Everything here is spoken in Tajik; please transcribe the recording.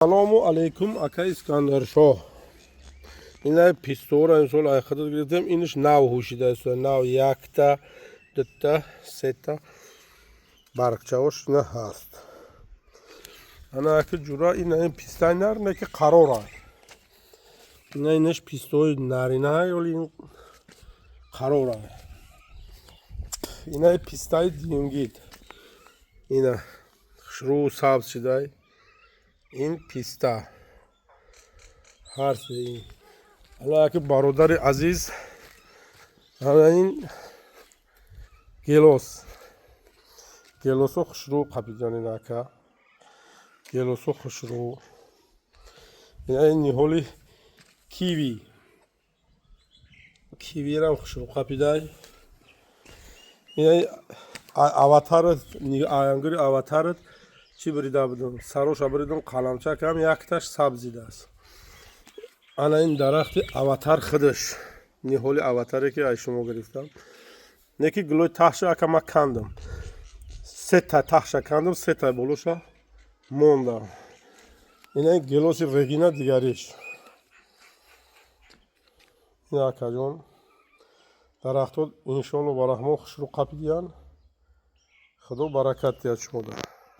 Салому алейкум, ака Искандаршоҳ. Ина пистора имсол айхадат гирифтем, иниш нав ҳушидааст. Нав якта, дута, сета баргчаош ина ҳаст. Ана, аки ҷура, ина ин пистаи нар не ки қарора. Ина инаш пистои нарина ёли ин қарора. Ина пистаи диюнгит. Ина хушрӯ сабз шидай. Ин писта ҳар се ин. Ана, аки бародари азиз, ана ин гелос. Гелосо хушрӯ қапидан ин, ака. Гелосо хушрӯ. Ина ин ниҳоли киви. Кивирам хушрӯ қапидай. Ина аватарат, ангури аватарат чӣ бирида будум? Сароша биридум, қаламчакам якташ сабзидааст. Ана ин дарахти аватар худаш. Ниҳоли аватаре ки аз шумо гирифтам. Неки гулои таҳша, ака, ма кандам. Сета таҳша кандам, сета болоша мондам. Ина гелоси регина дигариш. Ина, акаҷон, дарахтот иншоалло ба раҳмон хушрӯ қапидиян. Худо баракат диҳад шумода.